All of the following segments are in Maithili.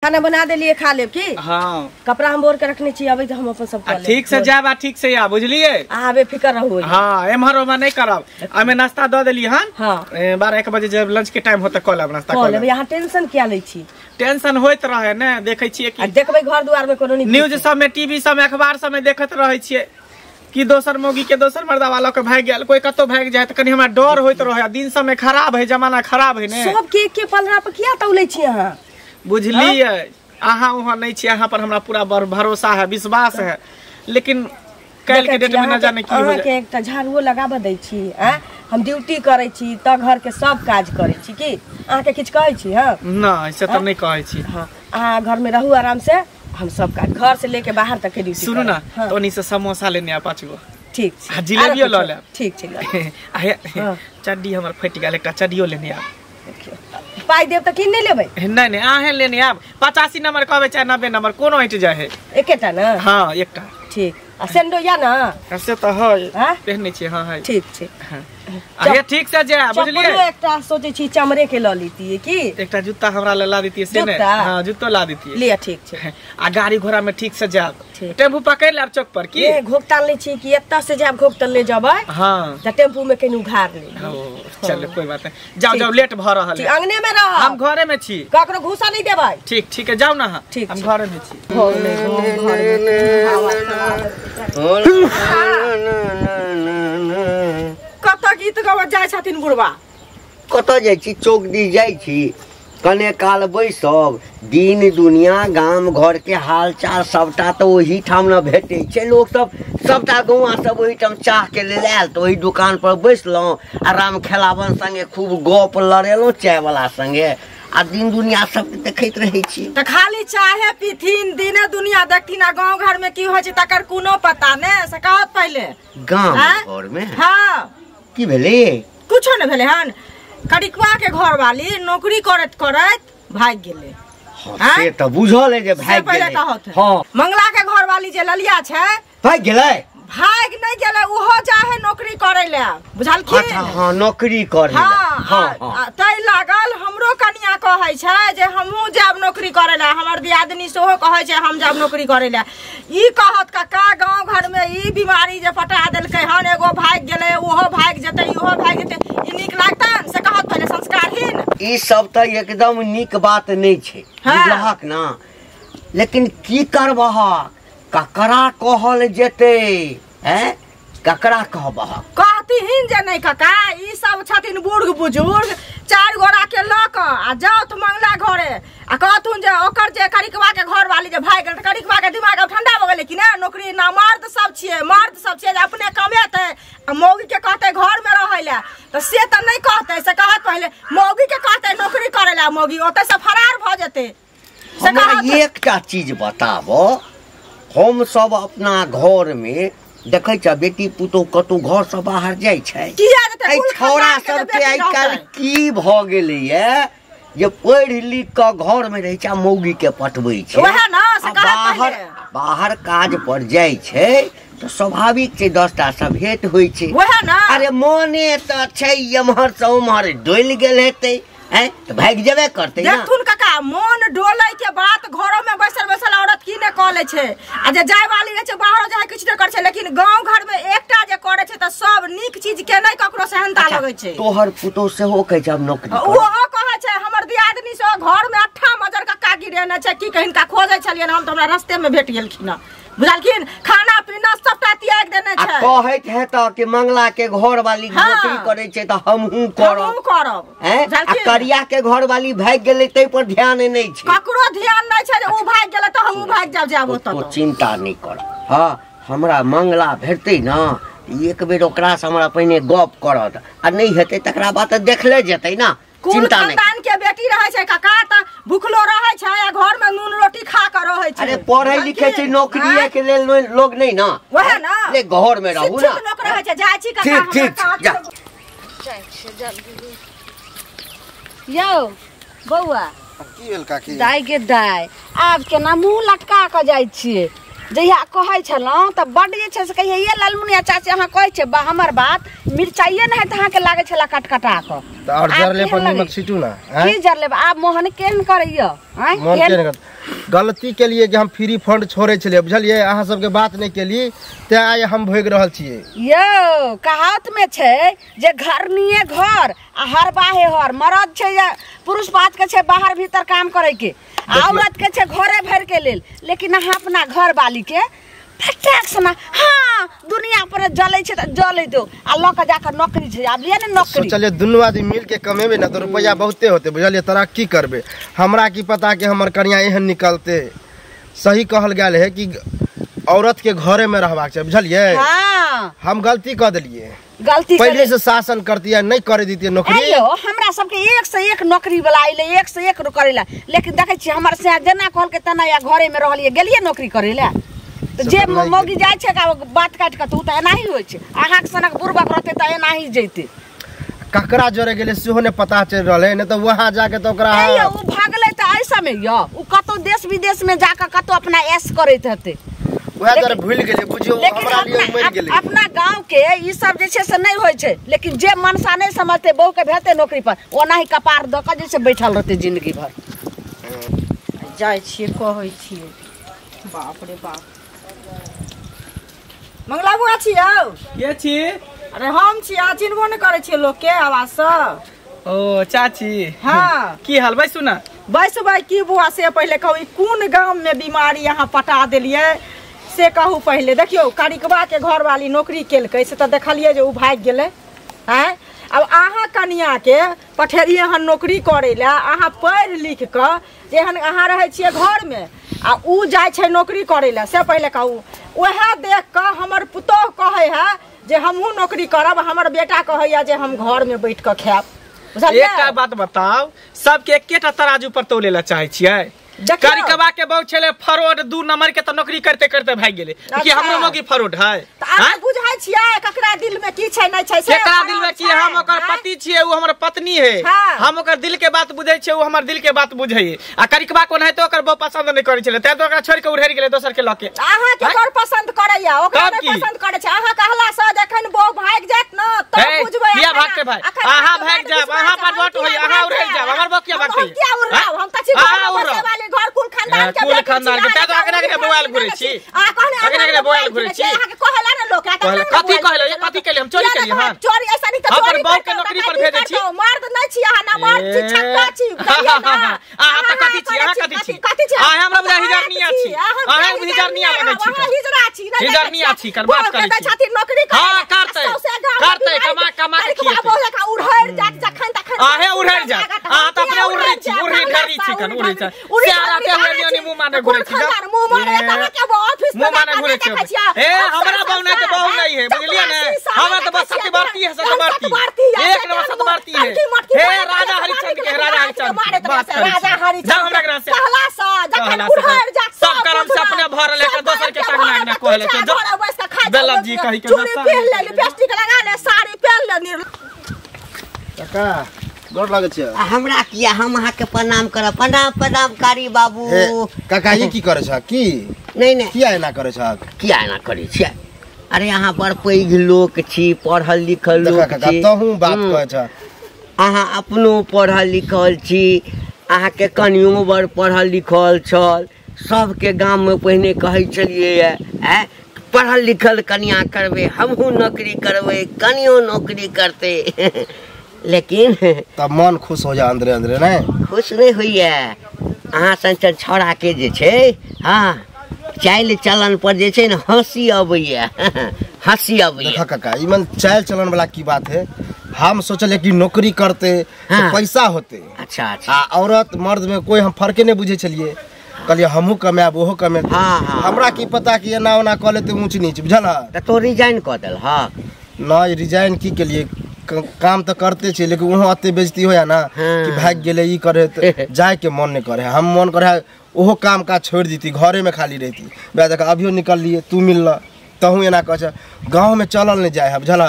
खाना बना देलिए खा लेब की। हां कपड़ा हम बोर के रखने छी, अबै त हम अपन सब कर लेब। ठीक से जाब आ ठीक से आ, बुझलिए? अहाँ बेफिकर रहू। हां एम्हर ओम्हर नहीं करब। हमें नाश्ता the देली हन। हां 12-1 बजे जब लंच के टाइम होत क लेब नाश्ता क लेब। यहाँ टेंशन किया लै छी? टेंशन होइत रहे ने, देखै छियै कि देखबै घर दुआर में कोनो न्यूज सब में, टीवी सब में, अखबार सब में देखत रहै छियै कि दोसर मौगी के दोसर मर्दा वाला के भाग गेल, कोई कतौ भाग जाए त कनी हमरा डर होइत रहे। दिन समय खराब है, जमाना खराब है ने। सब के के पलरा पर किया तौलै छी अहाँ? बुझलियै, अहाँ वहाँ नहीं छी, अहाँ पर हमरा पूरा भरोसा है, विश्वास है, लेकिन कल के डेट में न जाने की हो जाए। अहाँ के एकटा झाड़ुओ लगाब दै छी, आ हम ड्यूटी करै छी त घर के सब काज करै छी, की अहाँ के किछ कहै छी? हां ना, ऐसे त नहीं कहै छी। हां अहाँ घर में रहू आराम से, हम सब काज घर से लेके बाहर तक के ड्यूटी। सुनू ना, तो ओनी से समोसा लेने आ 5 गो। ठीक छै। आ जिलेबियो ल लेब। ठीक छै, ल। आ चड्डी हमर फटि गेल, एकटा चड्डियो लेने आब। पाई देब त किन नहीं लेबै? नहीं नहीं, अहें लेने आब। 85 नंबर कहबै चाहे 90 नंबर, कोनो हटि जाय है। एकेटा ना? हां एकटा। ठीक। आ सेंडो या ना? से त है, पहनने छी। हां है। ठीक छै। अरे ठीक से जा, बुझलिए? चप्पलो एकटा सोचै छी चमड़े के ल लीतिए की? एकटा जूता हमरा ले ला दितिए से ने। हां जूतो ला दितिए। लिया ठीक छै। आ गाड़ी घोड़ा में ठीक से जाब, टेम्पू पकड़ लेब चौक पर की? ए घोकताल ले छी कि एत्ता से जाब घोकताल ले जबै। हां त टेम्पू में कनी उघार ले। चलो कोई बात नहीं, जाओ जाओ, लेट भ रहल है। अंगने में रह, हम घरे में छी, ककरो घुसा नहीं देबै। ठीक ठीक है, जाओ ना। हां हम घरे में छी। कत गीत गाबऽ जाइ छथिन बुढ़बा? कत जाइ छी? चौक दिस जाइ छी, कने काल बैसब, दिन दुनिया गाम घर के हाल चाल सबटा तऽ ओही ठाम न भेटै छै। लोक सब सबटा गौआ सब ओहिठाम चाह के लेल आयल तऽ ओही दुकान पर बैसलहुँ आ राम खेलावन संगे खूब गप लड़ेलहुँ चाय वाला संगे, आ दिन दुनिया सब देखैत रहै छी। तऽ खाली चाहे पीथिन, दिने दुनिया देखथिन, आ गाँव घर में की होइ छै तकर कोनो पता नहि। से कहत पहिले गाम घर में? हाँ। की भेलै? कुछो नहि भेलै हन। करिकवा के घर वाली नौकरी करैत करैत भागि गेलै। हाँ, से तऽ बुझल है जे भागि गेलै। हाँ। मंगला के घर वाली जे ललिया छै भागि गेलै? भागि नहि गेलै, ओहो जाहे नौकरी करै ले, बुझलखिन? अच्छा हाँ, नौकरी करै ले। हाँ, हाँ। तै लागल हमरो कनिया कहै छै जे हमहूँ जायब नौकरी करै ले, हमर दियादनी सेहो कहै छै हम जायब नौकरी करै ले। ई कहत काका गाँव घर में ई बीमारी जे पटा देलकै हन, एगो भागि गेलै ओहो भागि जेतै इहो भागि जेतै, ई नीक लागतन? से कहत पहिले संस्कारहीन। ई सब तऽ एकदम नीक बात नहि छै, बुझलहक ना? लेकिन की करबहक, ककरा कहल जेतै? हैं, ककरा कहबहक? कहतिहीन जे नहि काका, ई सब छथिन बूढ़ बुजुर्ग, 4 गोरा के लऽ कऽ आ जाउ तऽ मंगला घरे आ कहथुन जे ओकर जे करिकवा के घर वाली जे भागि गेल, तऽ करिकवा के दिमाग आब ठंडा भऽ गेलै कि नहि? नौकरी ना, मर्द सब छियै, मर्द सब छियै जे अपने कमेतै आ मौगी के कहतै घर में रहै लए, तऽ से तऽ नहि कहतै। से कहत पहिले मौगी के कहतै नौकरी करै लए, मौगी ओतऽ से फरार भऽ जेतै। हमरा एकटा चीज बताबऽ, हम सब अपना घर में देखै छ बेटी पुतोह कतौ घर से बाहर जाइ छै, छौड़ा सबके आइ काल्हि की भऽ गेलैया जे पढ़ि लिख कऽ घर में रहै छै आ मौगी के पटबै छै, बाहर बाहर काज पर जाइ छै तऽ स्वाभाविक छै 10टा से भेंट होइ छै। अरे मोने तऽ छै एम्हर से उम्हर डोलि गेल हेतै, तऽ भागि जेबे करतै। देखथुन काका, मोन डोलै के बात घरो में बैसल बैसल औरत की ने कऽ लै छै, आ जे जाय वाली रहै छै बाहरो जाय किछु नहि करै छै, लेकिन गाँव घर में एकटा जे करै छै तऽ सब नीक चीज के नहि ककरो सेहनता लगै छै। तोहर पुतोह सेहो कहै छै आब नौकरी, ओहो कहै छै। हमर दियादनी सेहो घर में 8 मजर कक्का गिरेने छै, की कहिनका खोजै छलियनि हम तऽ हमरा रस्ते में भेट गेलखिन, बुझलखिन? खाना पीना सबटा त्याग देने छै। कहैत है तऽ कि मंगला के घर वाली नौकरी करै छै तऽ हमहूँ करब, आ करिया के घर वाली भागि गेलै तै पर ध्यान नहि छै, ककरो ध्यान नहि छै जे ओ भागि गेलै तऽ हमहूँ भागि जायब। जायब ओतऽ चिंता नहि कर। हाँ हमरा मंगला भेटतै ना, एक बेर ओकरा से हमरा पहिने गप करत, आ नहि हेतै तकरा बाद तऽ देखले जेतै ना। कुल खानदान के बेटी रहे छै काका, तऽ भुखलो रहे छै आ घर में नून रोटी खा के रहे छै। अरे पढ़ै लिखै छै नौकरी के लेल लोग नहीं ना, वएह ना, ले घर में रहू ना, लोक रहे छै। जाइ छी काका, ठीक ठीक जा जाइ छी जल्दी। यौ बौआ की भेल काकी? दाइ गे दाइ, आब केना मुँह लटका कऽ जाइ छियै? जहिया कहै छलहुँ तऽ बड्ड जे छै से कहियै, ये लालमुनिया चाची अहाँ कहै छियै हमर बात, मिरचाइए नहि तऽ अहाँके लागै छलै कटकटा कऽ। तऽ आओर जरले पर नीमक छिटू ना? की जरले? आब मोहन केहन करैया? मोहन केहन? गलती के लिए कि हम फ्री फंड छोड़े छलियै बुझलियै अहाँ सबके बात नहीं केली तें आइ हम भोगि रहल छियै। यौ कहावत में छै जे घरनिये घर आ हर बाहे हर मरद छै जे पुरुष पात के छै बाहर भीतर काम करे के आ औरत के छै घरे भर के लेल लेकिन अहाँ अपना घर वाली के फटाक से ना हाँ दुनिया पर जलै छै त जलै दो आ ल के जाकर नौकरी छै आब लिअ ने नौकरी। सोचलियै दुनू आदमी मिल के कमेबे ना तो रुपया बहुते होते बुझलियै तरक्की करबे हमरा की पता कि हमर कनिया एहन निकलते। सही कहल गेल है कि औरत के घरे में रहबाक छै बुझलियै। हाँ हम गलती क देलियै गलती पहले से शासन करती है नहीं करे देती नौकरी। अयो हमरा सबके एक से एक नौकरी वाला आइले एक से एक करेला लेकिन देखै छी हमर से जेना कहलकै तेना या घरे में रहलियै गेलियै नौकरी करेला त जे मौगी जाइ छै का बात काट के त एनाही होइ छै अहाँक सनक बुढ़बक रहतै त एनाही जैते। ककरा जोरे गेलै सेहो ने पता चलि रहल है नहीं त वहां जाके त ओकरा अयो उ भागलै त एहि समय यो उ कतौ देश विदेश में जाके कतौ अपना ऐश करैत हेतै वएह दुआरे भूलि गेलियै बुझियौ हमरा लिए मरि गेलै। अपना गांव के ई सब जे छै से नहीं होइ छै लेकिन जे मनसा नहीं समझते बहू के भेजते नौकरी पर ओनाही कपार दऽ के जे छै बैठल रहतै जिंदगी भर। जाइ छियै कहै छियै बाप रे बाप। मंगला बुआ छी यौ के छी? अरे हम छी अहाँ चिन्हबो नहि करै छियै लोक के आवाज सँ। ओ चाची हाँ की हाल बैसू ना बैसू भाई की बुआ से पहिले कहू ई कोन गाम में बीमारी अहाँ पटा देलियै से कहू पहिले। देखियौ करिकबा के घरवाली नौकरी केलकै से तऽ देखलियै जे ओ भागि गेलै आँय। आब अहाँ कनियाके पठेलियै हन नौकरी करै लए अहाँ पढ़ि लिख कऽ जेहन अहाँ रहै छियै घरमे आ उ जाइ छै नौकरी करै लए से पहिले कहू। वएह देख कऽ हमर पुतोह कहै है जे हमहूँ नौकरी करब हमर बेटा कहैया जे हम घरमे बैठ कऽ खायब। एकटा बात बताउ सबके एकेटा तराजू पर तोले ला चाहै छियै? करिकबा के बहु छले फरोड 2 नंबर के त नौकरी करते करते भाग गेलै कि हमरो मौगी फरोड है। त अहाँ बुझै छियै ककरा दिल में की छै नै छै से केकरा दिल में की? हम ओकर पति छियै उ हमर पत्नी है हम ओकर दिल के बात बुझै छियै उ हमर दिल के बात बुझै आ करिकबा कोन है त ओकर बहु पसंद नै करै छले तैं त ओकरा छोड़ के उड़ेर गेलै दोसर के ल के। अहाँ के बड़ पसंद करैया ओकरा नै पसंद करै छै। अहाँ कहला से जखन बहु भागि जायत न तब बुझबै। किया भागते भाई? अहाँ भागि जायब अहाँ पर वोट होई अहाँ उड़ेर जायब हमर बहु किया भागते? किया उड़ाब हम त छी घर घर कुल खानदान के कुल खानदान के त अगना के मोबाइल घुरै छी आ कहने अगना के मोबाइल घुरै छी अहाँ के कहला ने लोक कथि कहले कथि केले हम चोरी केलिए? हां चोरी ऐसा नहीं त चोरी अपन बहू के नौकरी पर भेजै छी मर्द नै छी अहाँ ना मर्द छी छक्का छी बुझलियै ना। अहाँ त कथि छी? अहाँ कथि छी? अहाँ हमरा बुझा हिजरनिया छी अहाँ हिजरनिया लगै छी अहाँ हिजरा छी नै हिजरनिया छी कर बात करै छी छथिन नौकरी करै हां करतै करतै कमा कमा के खिएतै बहू लेखा उड़ैर जात जखन तखन अहे उड़ैर जात अहाँ त अपने उड़ै छी उड़ै ढरी छी कन उड़ै छी से आते हुए नियनी मुंह माने घुरै छी मुंह माने त के ऑफिस मुंह माने घुरै छी। ए हमरा बहु नहीं त बहु नहीं है बुझलियै ने हमरा त बस सतबरती है सतबरती एक नंबर सतबरती है। हे राजा हरिश्चंद्र के राजा हरिश्चंद्र बात करै राजा हरिश्चंद्र जा हमरा ग्राम से कहला स जखन उड़ैर जात सब करम से अपने भरल है दोसर के टांग ना कहले के जो बेलब जी कहि के चूड़ी पहिन ले लिपस्टिक लगा ले साड़ी पहिन ले। काका गोर लागै छै हमरा किया हम अहाँ के प्रणाम करब प्रणाम प्रणाम कारी बाबू। काका ई की करै छ की? नहीं नहीं किया एना करै छ? किया एना करै छियै? अरे अहाँ बड़ पैघ लोक छी पढ़ल लिखल लोक छी तहूँ बात कहै छ। अहाँ अपनो पढ़ल लिखल छी अहाँ के कनियो बड़ पढ़ल लिखल छल सबके गाम में पहिने कहै छलियै आँय पढ़ल लिखल कनिया करबै हमहूँ नौकरी करबै कनियो नौकरी करतै लेकिन तब मन खुश हो जा अंदरे अंदरे नहीं खुश नहीं होइए। अहाँ सन सन छौड़ा के जे छै हाँ चालि चलन पर जे छै ने हँसी अबैया हँसी अबैया। देखा काका ई मन चालि चलन वाला की बात है हम सोचलिए कि नौकरी करते तो पैसा होते। अच्छा अच्छा आ औरत मर्द में कोई हम फर्के नहीं बुझे छलिए कहलिए हमहूँ कमायब ओहो कमेतै। हाँ हमरा की पता कि एना ओना कऽ लेतै ऊँच नीच बुझल। त तो रिजाइन कऽ देलहक? नहीं रिजाइन की केलिए काम तो करते छे लेकिन वहाँ अते बेइज्जती होया ना कि भाग गेले ई करे जाए के मन नहीं करे। हम मन करे ओहो काम काज छोड़ देती घरे में खाली रहती। बे देख अभियो निकल लिए तू मिलल तहूँ एना कह गाँव में चलल नहीं जाए है बुझल।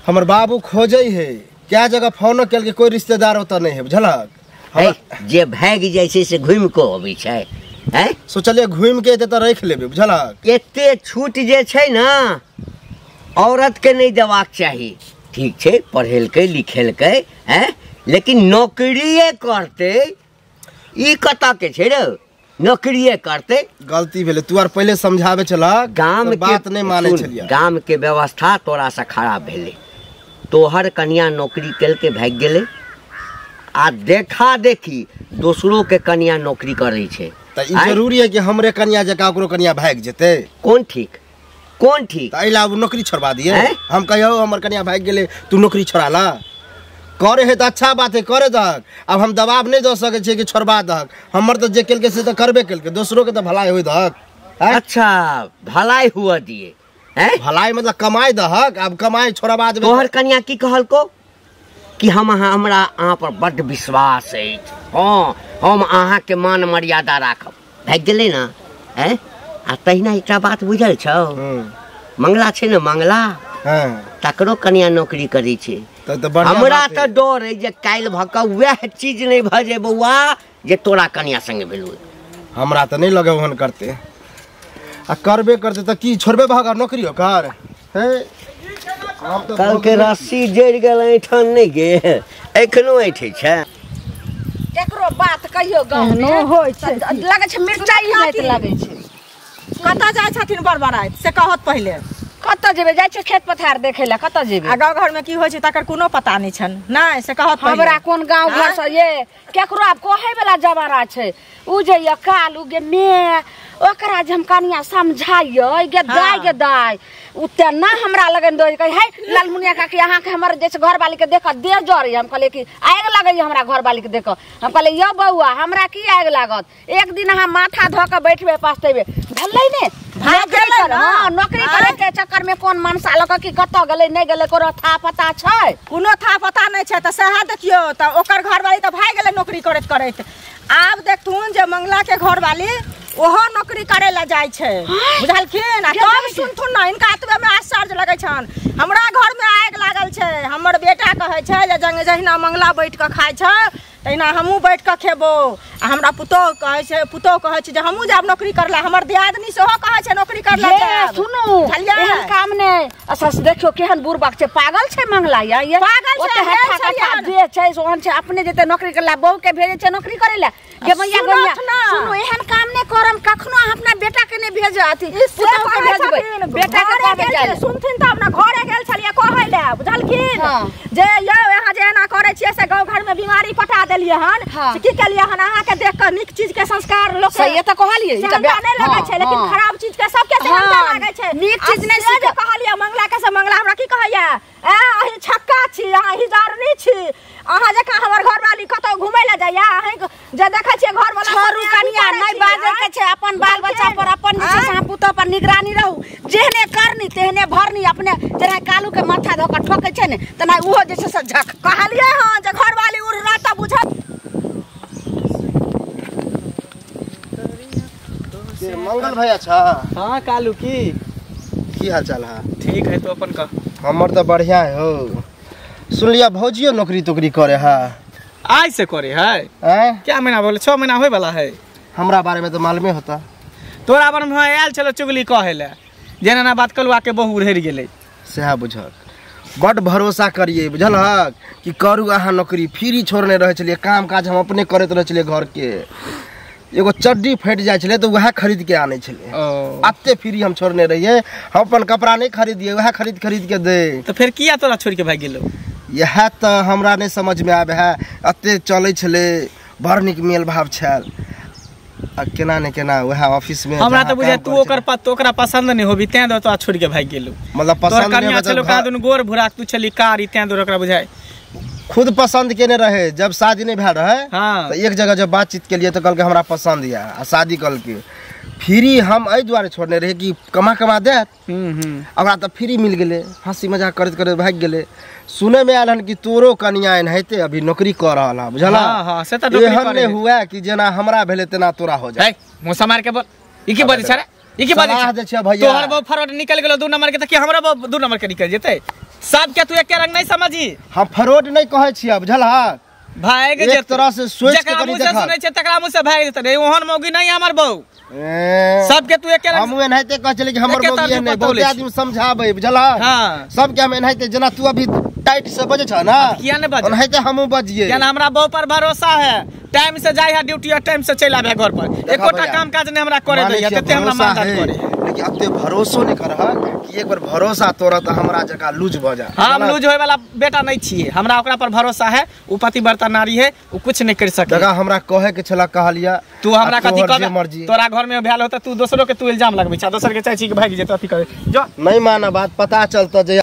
हमर बाबू खोजे है क्या जगह फोनो केलकै कोई रिश्तेदार ओतऽ नहीं है बुझलक। जे भागि जाइ छै से घुमि कऽ अबै छै हैं सोचलिए घुमि के एतै तऽ राखि लेबै बुझलक। एते छूट जे छै ने औरत के नहीं देबाक चाही। ठीक छै पढ़ेलकै लिखेलकै हैं लेकिन नौकरिए करतै ई कतऽ के छै रे नौकरिये करते गलती भेलै तू आर पहिले समझाबे छला गाम के बात नहीं माने छलियै गाम के व्यवस्था तोरा से खराब भेलै तोहर कनिया नौकरी केलके भागि गेलै आ देखा देखी दोसरो के कनिया नौकरी करै छै त ई जरूरी है कि हमरे कनिया जका ओकरो कनिया भागि जेतै कोन ठीक कोन ठीक त एहि ला नौकरी छोड़वा दिए हम कहियो हमर कनिया भागि गेलै तू नौकरी छोड़ाला करे है त अच्छा बात है करे दहक अब हम दबाव नहीं दऽ सकै छियै कि छोड़वा दहक हमर तऽ जे केलकै से तऽ करबे केलकै दोसरो के तऽ भलाई होय दहक अच्छा भलाई हुआ दिए हैं भलाई मतलब कमाई दहक अब कमाई छोड़वा देबै तोहर कनिया की कहलको कि हम हमरा अहाँ पर बड्ड विश्वास अछि हँ हम अहाँके मान मर्यादा राखब भागि गेलै ने हैं आ तहिना एकटा बात बुझल छौ मंगला छै ने मंगला तकरो कनिया नौकरी करै छै हमरा तऽ डर है जे काल्हि भऽ कऽ वएह चीज नहि भऽ जाय बौआ जे तोरा कनिया संगे भेलौ हमरा तऽ नहि लगे ओहन करते आ करबे करते तऽ की छोड़बे भाग नौकरी ओकर हे काल्हिके रस्सी जरि गेल ऐठन नहि गे एखनो ऐठै छै केकरो बात कहियो गाँव एहनो होइ छै लगै छै मिरचाइ नहि लगै छै कतऽ जाइ छथिन बड़बड़ाइत से कहत पहिले कतऽ जेबै जाइ छै खेत पथार देखै लए कतऽ जेबै आ गाँव घरमे की होइ छै तकर कोनो पता नहि छनि नहि से कहत हमरा कोन गाँव घर से ये केकरो आब कहै वाला जमाना छै उ जे ये कालू गे मे ओकरा जे हम कनिया समझाइयै गे दाइ गे दाइ उ तेना हमरा लगन दो कहे है लालमुनिया काकी अहाँके हमर जे छै घरवाली के देख देह जरैए हम कहलियै कि आगि लगैए हमरा घरवाली के देख हम कहलियै यौ बौआ हमरा की आगि लागत एक दिन अहाँ माथा धऽ कऽ बैठबै पछतेबै भेलै ने हाँ नौकरी करे के चक्कर में कोन मनसा लऽ कऽ कि कतऽ गेलै नहि गेलै कोनो था पता छै कोनो था पता नहि छै तऽ सएह देखियौ तऽ ओकर घरवाली तऽ भागि गेलै नौकरी करैत करैत आब देखथुन जे मंगला के घरवाली ओहो नौकरी करे ला जाइ छै बुझलखिन आ तब सुनथुन ने हिनका एतबे में आश्चर्य लगै छनि हमरा घर में आगि लागल छै हमर बेटा कहै छै जे जहिना मंगला बैठ कऽ खाइ छै तहिना हमहूँ बैठ कऽ खेबो आ हमरा पुतोह कहै छै पुतोह कहै छै जे हमहूँ जायब नौकरी करला हमर दियादनी सेहो कहै छै नौकरी करला जायब सुनू एहन काम नहि अच्छा देखियौ केहन बुड़बक छै पागल छै मंगला या ये पागल छै जे छै से ओहन छै अपने जेतै नौकरी करला बहू के भेजै छै नौकरी करै लए गे मैया गैया सुनू एहन काम नहि करम कखनो अहाँ अपना बेटा के नहि भेज अथी पुतोह के भेजबै बेटा के कहबै जाय सुनथिन तऽ अपना घरे गेल छलियै कहै लए बुझलखिन जे यौ अहाँ जे एना करै छियै से गाँव घर में बीमारी पटा देलियै हन से की केलियै हन अहाँके देख कऽ नीक चीज के संस्कार लोक सही तऽ कहलियै सेहनता नहि लगै छै लेकिन खराब चीज के सबके सेहनता लागै छै नीक चीज नहि से जे कहलियै मंगला के से मंगला हमरा की कहैया ए अहीं छक्का छी अहाँ हिजारनी छी अहाँ जकाँ हमर घरवाली कतौ घुमै लए जाइया अहीं जे देखै छियै घरवाला छोड़ू कनिया नहि बाजै के छै अपन बाल बच्चा पर अपन जे छै से अहाँ पुतोह पर निगरानी रहू जेहने करनी तेहने भरनी अपने जेना कालू के माथा धऽ कऽ ठोकै छै ने तेना ओहो जे छै से झक कहलियै हँ जे घरवाली उड़ रहत तऽ बुझत मंगल भैया छा हाँ कालू की हाल चाल है ठीक है तो अपन का हमर तऽ बढ़िया है हो सुनलिया भौजियो नौकरी तोकरी करे है आज से करे है क्या महीना बोले 6 महीना होए वाला है हमरा बारे में तो मालूमे होता तोरा बारे में आयल छलो चुगली कहे ले जेना ना बात कलुआ के बहु रहि गेलै सएह बुझक बड भरोसा करिए बुझलहक कि करू अहाँ नौकरी फ्री छोड़ने रहै छलियै काम काज हम अपने करैत रहै छलियै घर के एगो चड्डी फटि जाइ छलै तऽ वएह खरीद के आनै छलियै एते फ्री हम छोड़ने रहियै हम अपन कपड़ा नहि खरीदियै वएह खरीद खरीद के दे तऽ फेर किया तोरा छोड़ के भागि गेलौ इएह तऽ हमरा नहि समझमे आबै है एते चलै छलै बड़ नीक मेल भाव छल आ केना ने केना वएह ऑफिस में हमरा तऽ बुझाय तू ओकर ओकरा पसंद नहीं होबी तें दो तोरा छोड़ के भागि गेलौ मतलब पसंद नहीं छलो का दुनु गोर भुराक तू छली कारी तें दो ओकरा बुझाय खुद पसंद केने रहे जब शादी नहीं भेल रहे हाँ। तो एक जगह जब बातचीत के लिए तो कहलकै हमरा पसंद या आ शादी कहलकै फ्री हम एहि दुआरे छोड़ने रहे कि कमा कमा देत ओकरा तऽ फ्री मिल गेलै हँसी मजाक करैत करैत भागि गेलै सुनै में आयल हन कि तोरो कनिया एनाहिते अभी नौकरी कऽ रहल है बुझल हाँ, से तऽ नौकरी एहन नहि हुए कि जेना हमरा भेलै तेना तोरा हो जाए मुँह समार के बोल ई की बजै छै रे ई की बजै सलाह दै छियै भैया तोहर बहु फरवट निकल गेलो 2 नंबर के तऽ की हमरा बहु 2 नंबर के निकल जेतै सबके तू एके रंग नहीं समझी हम फरोड नहीं कहै छियै बुझल भाग एक तरह से सोच के कनी देखा सुनै छै तकरा मुँह से भाग जेतै रे ओहन मौगी नहीं हमर बहु सबके तू एके हम एनाहिते कहै छलै कि हमर मौगी एहन नहि, बहुत आदमी समझाबै बुझलह। हां सबके हम एनाहिते जेना तू अभी टाइट से बजै छ ना, किया ने बजै, एनाहिते हमहूँ बजियै। किया हमरा बहू पर भरोसा है, टाइम से जाय है ड्यूटी और टाइम से चलि आबै घर पर, एकोटा काम काज नहीं हमरा करे दैया, तते हमरा मानदान करे। लेकिन अते भरोसो नहीं करह कि एक बार भरोसा तोरा त हमरा जका लूज भ जा। हम लूज होय वाला बेटा नहीं छियै, हमरा ओकरा पर भरोसा है, उ पतिव्रता नारी है, उ कुछ नहीं कर सके। देखा हमरा कहे के छला कहलिया, तू हमरा कथि कहबे, तोरा घर में भेल होता तू दोसरो के तू इल्जाम लगबै छ, दोसर के चाहै छी कि भागि जेतै अथि करे जो नहीं माना बात पता चलता जे।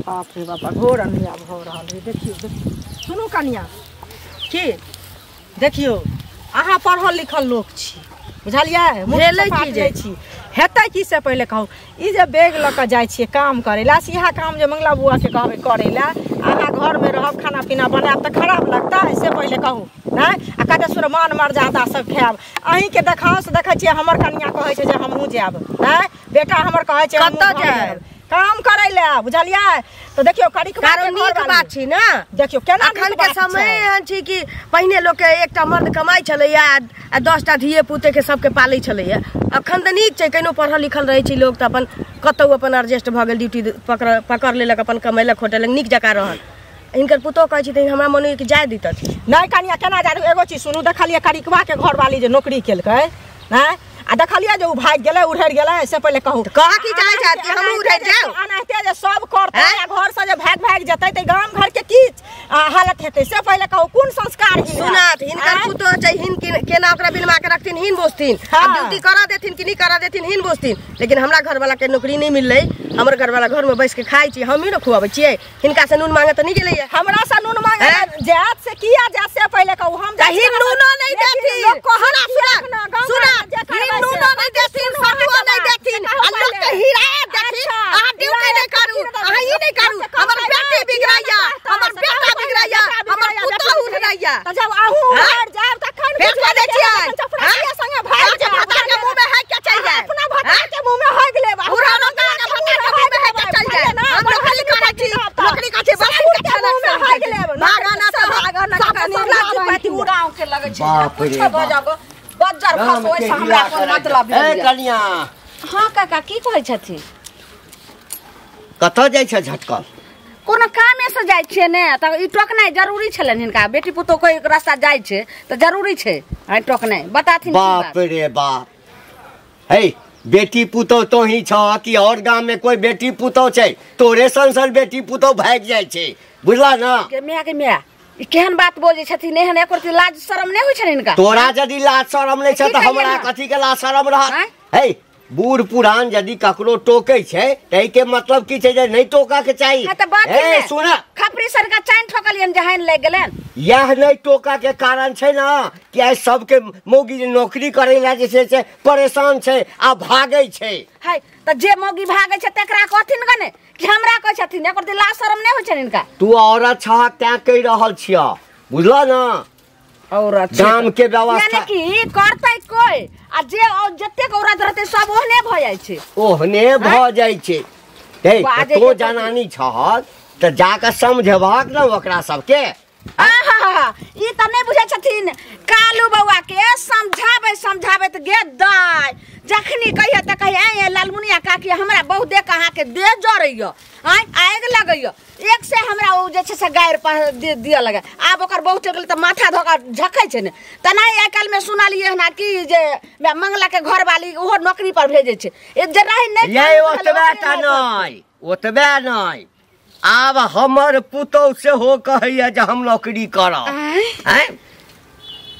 बाप रे बाप घोर अन्याय भ रहल है। देखियो सुनू कनिया की, देखियो अहाँ पढ़ल लिखल लोक छी बुझलियै, भेलै की जे छी हेतै की से पहिले कहू। ई जे बैग लऽ कऽ जाइ छियै काम करै लए, से इएह काम जे मंगला बुआ के कहबै करै लए, अहाँ घरमे रहब खाना पीना बनायब तऽ खराब लगतै से पहिले कहू नहि। आ कते सुर मान मर्यादा सब खायब, अहीँके देखाओ से देखै छियै हमर कनिया कहै छै जे हमहूँ जायब, नहि बेटा हमर कहै छै कतऽ जायब काम करै लए बुझलियै। तो देखियो कारण नीक बात छी ना, देखियो केना अखन के समय एहन छी कि पहिने लोक के एकटा मर्द कमाइ छलैया आ 10टा धिये पुते के सबके पालै छलैया। अखन तऽ नीक छै, केनो पढ़ल लिखल रहै छै लोक तऽ अपन कतौ अपन एडजस्ट भऽ गेल, ड्यूटी पकड़ लेलक, अपन कमेलक होटल नीक जकाँ रहल। हिनकर पुतोह कहै छै हमरा मन होइए कि जाय दितथिन। नहि कनिया केना जाय, एगो चीज सुनू, देखलियै करिकवा के घरवाली जे नौकरी केलकै नहि, आ देखलियै जे उ भागि गेलै उड़ि गेलै, से पहिले कहू कहाँ की चाहै छथि कि हमहूँ उड़ि जाउ? एनाहिते जे सब करतै आ घर से जे भागि भागि जेतै तऽ गाम घर के की हालत हेतै से पहिले कहू, कोन संस्कार सुनात। हिनकर पुतोह छै, हिन केना ओकरा बिलमा के रखथिन हिन बोसथिन, आ ड्यूटी करा देथिन कि नहि करा देथिन हिन बोसथिन। लेकिन हमरा घरवाला के नौकरी नहीं मिललै, हमर घरवाला घर में बैस के खाइ छी, हमही ने खुआबै छियै, हिनका से नून मांगे तऽ नहि गेलैया, हमरा से नून मांगे जात से किया जात से पहिले कहू। हम हिन नूनो नहीं देथिन, सुना हिन नूनो नहीं देथिन, सतुओ नहीं देथिन, आ लोक के हिराय देथिन। अहाँ ड्यूटी नहीं करू, अहाँ ई नहीं करू, हमर बेटी बिगड़ाया, हमर बेटा बिगड़ाया, हमर पुतोह उड़ाया। त जब अहूँ उड़ जायब तखन फेर दै छियै चपरासिया संगे भागि जायब, भतार के मुंह में है के चलि जायब, अपना भतार के मुंह में हग लेब, उड़ानो के भतार के मुंह में है के चलि जायब। हम नौकरी करै छी, नौकरी करै छी, बस के मुंह में हग लेब, भागना त भागना कनि उड़ाव के लगै छै, कुछ भ जागो बज्जर फस ओइ से हमरा कोन मतलब है। कनिया हां काका की कहै छथिन, कतऽ जाइ छै झटकल? कोनो कामे से जाइ छियै ने तऽ ई टोकनाइ जरूरी छलनि हिनका, बेटी पुतोह कोई रास्ता जाइ छै तऽ जरूरी छै आइ टोकनाइ। बताथिन बाप रे बाप, हे बेटी पुतोह तो ही छ कि और गाम में कोई बेटी पुतोह छै? तोरे सन सन बेटी पुतोह भागि जाइ छै बुझला ना। के माय के माय ई केहन बात बजै छथिन, एहन एको रति लाज शरम नहि होइ छनि हिनका? तोरा यदि लाज शरम नहि छै तऽ हमरा कथी के लाज शरम रहत? हे बूढ़ पुरान यदि ककरो टोकै छै तै के मतलब की छै जे नहीं टोका के चाही। ए सुन, खपरी सरका चाइन ठोकलियन जहान लागि गेलन, यह नहीं टोका के कारण छै ना कि आइ सबके मौगी जे नौकरी करै ला जे छै से परेशान छै आ भागै छै। है त जे मौगी भागै छै तकरा कहथिन गने कि हमरा कहै छथिन, एकर लाज शरम नहि होइ छनि हिनका? तू औरत छह तैं कहि रहल छियह बुझल ना, औरत गाम के व्यवस्था यानी कि करतै कोई आ जे जतेक औरत रहतै सब ओहने भऽ जाइ छै, ओहने भऽ जाइ छै। हे तो जनानी छह तऽ जाकऽ समझेबहक ने ओकरा सबके। आहा ई तऽ नहि बुझै छथिन कालू बौआ के समझाबै समझाबै तऽ गे दाइ, जखनी कहिए तऽ कहिए आइ लालमुनिया काकी हमरा बहुत देख अहाँके देह जरैया, आँय आगि लगैया, एक से हमरा ओ जे छै से गारि दिअ लगे। आब ओकर बहुत गेलै तऽ माथा धऽ कऽ झखै छै ने। तेनाही आइ काल्हिमे सुनलियै हन कि जे मंगला के घरवाली ओहो नौकरी पर भेजै छै, जे रही नहि ओतबे टा नहि, ओतबे नहि, आब हमर पुतोह सेहो कहैया जे हम नौकरी करब।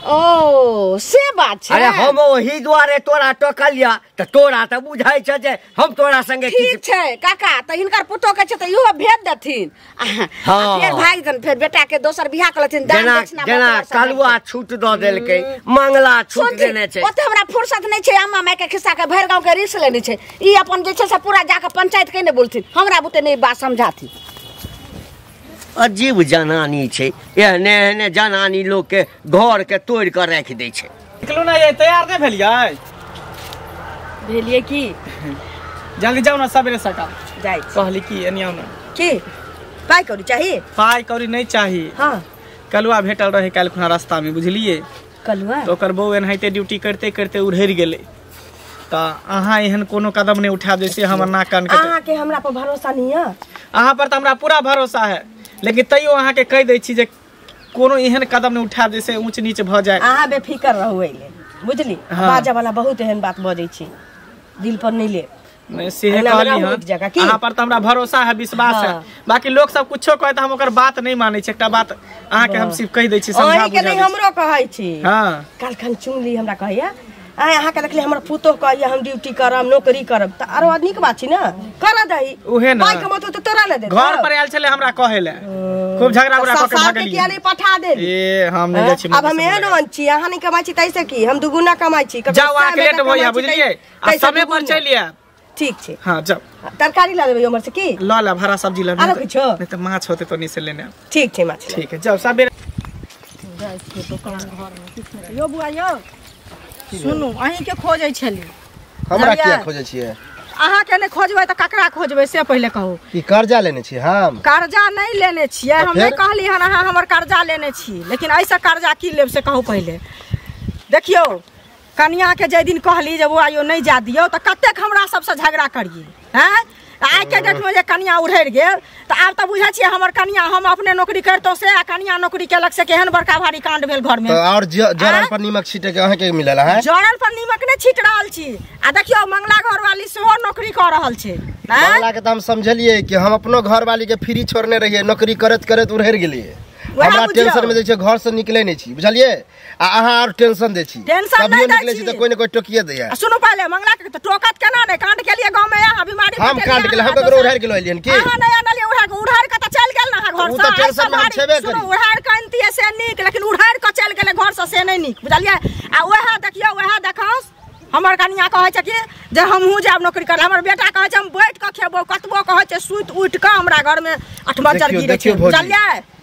ओ से बात छै। अरे हम ओही दुआरे तोरा टोकलिया तऽ तोरा तऽ बुझाइ छै जे हम तोरा संगे ठीक छै काका, तऽ हिनकर पुतोह के छै तऽ इहो भेज देथिन, हाँ फेर भागि देन, फेर बेटा के दोसर बियाह कऽ लेथिन। जेना जेना कलुआ छूट दऽ देलकै, मंगला छूट देने छै, ओते हमरा फुर्सत नहि छै अम्मा माय के खिस्सा के भरि गाँव के रिस लेने छै। ई अपन जे छै से पूरा जाकऽ पंचायत के नहि बोलथिन, हमरा बुते नहि बात समझाथिन। अजीब जनानी छै, एहने एहने जनानी लोक के घर के तोड़ि कऽ राखि दै छै। निकलू ना, ये तैयार नहि भेलियै? भेलियै की? जल्दी जाउ ना सबेरे सकाल जाइ। कहली की एनी आउ ना। की पाइ कौड़ी चाही? पाइ कौड़ी नहि चाही। हाँ कलुआ भेटल रहे काल्हि खुना रास्ता में बुझलियै, कलुआ तो ओकर बहू एनाहिते ड्यूटी करते करते उड़हरि गेलै। त अहाँ एहन कोनो कदम नहीं उठा जैसे हमर नाक कान कटे। अहाँ के हमरा पर भरोसा नहीं है? अहाँ पर त हमरा पूरा भरोसा है, लेकिन तैयो अहाँ के कह दै छी जे कोनो एहन कदम नहीं उठा जैसे ऊंच नीच भ जाए। अहाँ बेफिकर रहू एले, बुझली? हाँ। बाजा वाला बहुत एहन बात बजै छी, दिल पर नहीं ले। नहीं से कहली हन, अहाँ पर त हमरा भरोसा है, विश्वास है। बाकी लोग सब कुछो कहे त हम ओकर बात नहीं मानै छी। एकटा बात अहाँ के हम सिर्फ कह दै छी, समझा बुझा के नहीं हमरो कहै छी। हां काल खन चुनली हमरा कहैया, आय अहाँ के देखली हमर पुतोह कहैया हम ड्यूटी करब नौकरी करब, त आरो आदमी के बात छी ना, कर दही उहे ना पाई कमतो त तोरा न दे। घर पर आयल छले हमरा कहे ले, खूब झगड़ा उगड़ा क के भागली। किया नहीं पठा दे? ए हम नहीं जाइ छी। अब हम एहन वन छी, अहाँ नहीं कमाइ छी तैसे की हम दुगुना कमाइ छी। जाओ अहाँ के लेट होइया, बुझलियै? आ समय पर चलि आयब। ठीक छै। हां जाओ। तरकारी ला देबै उमर से की? ल ल हरा सब्जी ल। आरो किछो? नहीं त माछ होते तो नहीं से लेने आब। ठीक छै माछ। ठीक है जाओ सबेरे जाइ छी दुकान घर में किछ नहीं। यो बुआ यो सुनू, अहीं के खोजै छली। हमरा किया खोजै छियै? अहाँ के नहीं खोजबै त ककरा खोजबै से पहिले कहू। की कर्जा लेने छी हम? कर्जा नहीं लेने छियै हम, नहीं कहली हन अहाँ हमर कर्जा लेने छी, लेकिन ऐसे कर्जा की लेब से कहू पहिले। देखियौ कनिया के जाहि दिन कहली जे बौआ यो नहीं जा दियौ त कतेक हमरा सबसे झगड़ा करिए हैं। आइ के डेट में जे कनिया उड़ि गेल त आब त बुझै छियै हमर कनिया, हम अपने नौकरी करितौं से आ कनिया नौकरी केलक से केहन बड़का भारी कांड भेल घर में। त और जरल पर नीमक छीटे के अहाँ के मिलल है? जरल पर नीमक नहीं छीट रहल छी। आ देखियौ मंगला घर वाली सेहो नौकरी क रहल छै। मंगला के त हम समझलिए कि हम अपनो घर वाली के फ्री छोड़ने रहिए, नौकरी करत करत उड़ि गेलिए। हमरा टेंशन में जे छै घर से निकले नहीं छी, बुझलिए? आ अहाँ और टेंशन दै छी, कभियो निकले छी त कोई न कोई टोकिए दैया। सुनू पहिले मंगला के त टोकत केना नै, कांड के लिए गांव में यहाँ बीमारी हम कांड के लिए हम ककरो उड़ार के ललियन की? अहाँ नै आनलिए उड़ार के, उड़ार के त चल गेल ना घर से। उ त टेंशन में हम छेबे करी। सुनू उड़ार के अनतिए से नीक, लेकिन उड़ार के चल गेले घर से से नै नीक, बुझलिए? आ ओहे देखियौ ओहे देखाउ हमर कनिया कहै छै कि जे हमहूँ जायब नौकरी करे, हमर बेटा कहै छै हम बैठ के खेबो, कतबो कहै छै सुति उठि के हमरा घर में अठमज्जर गिरै छै, बुझलिए?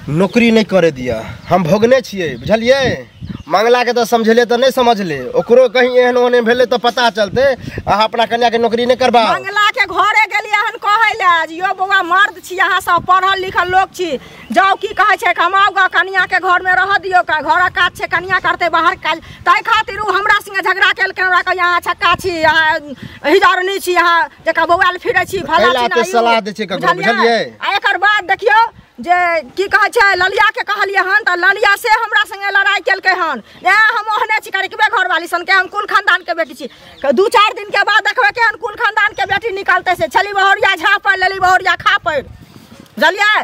नौकरी नहीं करे दिया, हम भोगने छियै, बुझलिए? मंगला के तो समझले तो नहीं समझले, ओकरो कहीं एहन ओहने भेले तो पता चलते। अहाँ अपना कन्या के नौकरी नहीं करबा। मंगला के घरे गेलिए हन कहै ले जे यो बौआ मर्द छी, अहाँ सब पढ़ल लिखल लोक छी, जाउ की कहै छै कमाउ ग, कनिया के घर में रह दियौ, घरक काज छै कनिया करतै बाहर काज। ताहि खातिर उ हमरा संगे झगड़ा केलकै, हमरा कहै अहाँ छक्का छी, अहाँ हिजरनी छी, अहाँ जका बौआल फिरै छी फला छी, सलाह दै छै ककरो, बुझलिए? आ एकर बाद देखियौ जे की कहै छै ललिया के कहलियै हन तऽ ललिया से हमरा संगे लड़ाई केलकै हन। ए हम ओहने छी करिकबे घरवाली सन के, हम कुल खानदान के बेटी छी। 2-4 दिन के बाद देखबै केहन कुल खानदान के बेटी निकलतै से छली बहुरिया झा पर लेली बहुरिया खा पर, बुझलियै?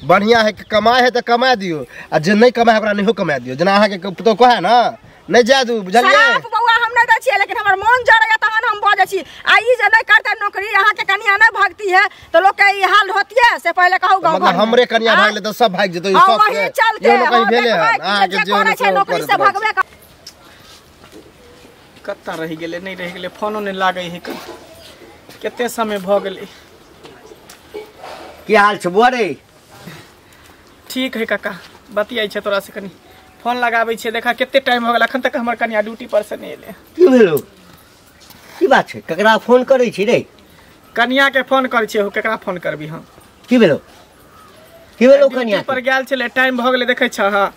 बढ़िया है कमाए है तऽ कमा दियौ, आ जे नहीं कमाए ओकरा नहियो कमा दियौ। जेना अहाँ के पुतोह कहै ना नहीं जा दू, बुझलियै? शराब बौआ हम नहीं दै छियै, लेकिन हमर मोन जरैया तहन हम बजै छी। आ ई जे नहीं करतै नौकरी, अहाँ के कनिया नहीं भागती है तो लोग के ई हाल होतिए से पहिले कहू गाँव मतलब हमरे कनिया भागले तऽ सब भागि जेतै, सब वही चलते कहीं भेले हन अहाँ के जे करै छै नौकरी से भागबे। कत्ता रहि गेलै, नहीं रहि गेलै, फोनो नहीं लागै है, कते समय भऽ गेलै। की हाल छै बुआ रे? ठीक है काका, बतियाइ छै तोरा से कनी, फोन लगाबै छियै, देखा कते टाइम हो गेल अखन तक हमर कनिया ड्यूटी पर से नहीं एलै। की भेलो? की बात छै? ककरा फोन करै छी रे? कनिया के फोन करै छियै, हो केकरा फोन करबी हम? की भेलो? की भेलो कनिया पर गेल छलै, टाइम भऽ गेलै, देखै छ हां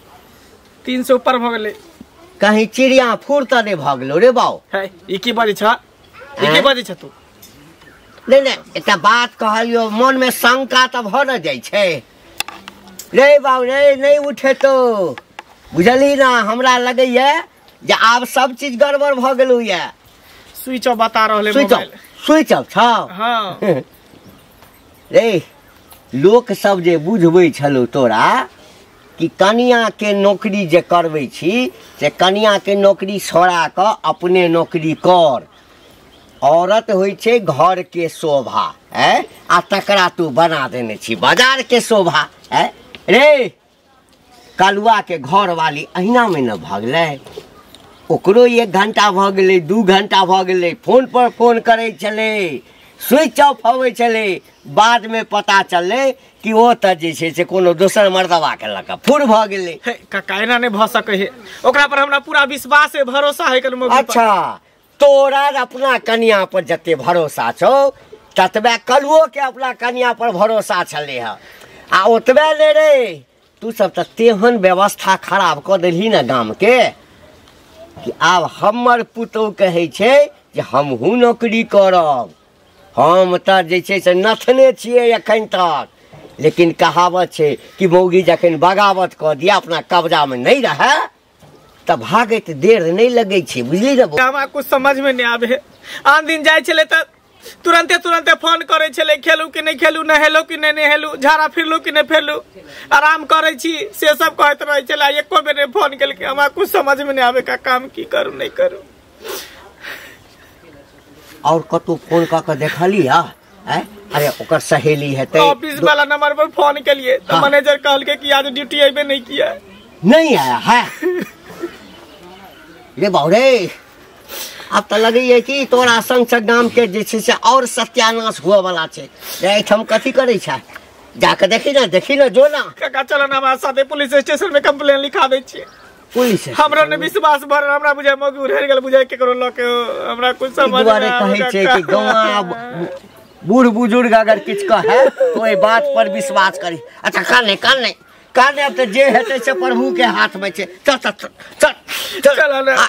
300 ऊपर भऽ गेलै। कहीं चिड़िया फूर त नहीं भऽ गेलो रे बाउ? है ई की बजै छ, ई की बजै छ तू? नहीं नहीं एकटा बात कहलियो, मन में शंका त भऽ न जाइ छै रे बाउ रे, नहीं उठे तो बुझली ना। हमरा लगैया जे आब सब चीज गड़बड़ भऽ गेलौ या। स्विच ऑफ बता रहले मोबाइल, स्विच ऑफ छौ? हां रे लोक सब जे बुझबै छलौ तोरा कि कनिया के नौकरी जे करबै छी से कनिया के नौकरी छोड़ा कऽ अपने नौकरी कर। औरत होइ छै घर के शोभा है, आ तकरा तू बना देने छी बाजार के शोभा है। रे कलुआ के घर वाली अहिना में न भगलै, ओकरो 1 घंटा भऽ गेलै, 2 घंटा भऽ गेलै, फोन पर फोन करै छलै, स्विच ऑफ होबै छलै। बाद में पता चललै कि ओ तऽ जे छै से कोनो दोसर मर्दबा के लऽ कऽ फुर भऽ गेलै। हे काका एना नहि भऽ सकै है, ओकरा पर हमरा पूरा विश्वास है, भरोसा है। अच्छा तोरा अपना कनिया पर जते भरोसा छौ ततबे कलुओ के अपना कनिया पर भरोसा छलै हँ। आ ओतबे ने रे तू सब तऽ तेहन व्यवस्था खराब कऽ देलही ने गाम के कि आब हमर पुतोह कहै छै जे हमहूँ नौकरी करब। हम तऽ जे छै से नथने छियै एखन तक, लेकिन कहावत छै कि मौगी जखन बगावत कऽ दिया अपना कब्जामे नहि रहै तऽ भागैत देर नहि लगै छै, बुझली ने। हमरा कुछ समझ में नहीं आबे। आन दिन जाइ छलै तऽ तुरंते तुरंते फोन करै छलै, खेलू कि नहि खेलू, नहेलू कि नहि नहेलू, झाड़ा फिरलू कि नहि फिरलू, आराम करै छी, से सब कहैत रहै छलै। एको बेर नहि फोन केलकै। हमरा कुछ समझ में नहीं आबे का काम की करू नहीं करू। और कतौ फोन कऽ के देखली हा? अरे ओकर सहेली हेतै। ऑफिस वाला नंबर पर फोन केलिए तो मैनेजर कहलकै कि आज ड्यूटी अइबे नहीं किया। नहीं आया है रे बाबू रे। अब तो लगैए कि तोरा संग से गाम के जे छै से और सत्यानाश हुआ वाला छै। एहिठाम कथी करै छै, जाके देखी ना, देखी ना, जो ना। काका चलो ना हमरा साथे पुलिस स्टेशन में कंप्लेन लिखा दै छियै। पुलिस हमरा ने विश्वास भर, हमरा बुझाय मौगी उड़ेर गेल, बुझाय केकरो ल के। हमरा कुछ समझ दुआरे कहै छै कि गाँव बूढ़ बुजुर्ग अगर किछु कहै तो ओहि बात पर विश्वास करी। अच्छा काने काने काने, अब तो जे हेतै से प्रभु के हाथ में छै। चल चल चल चल चल।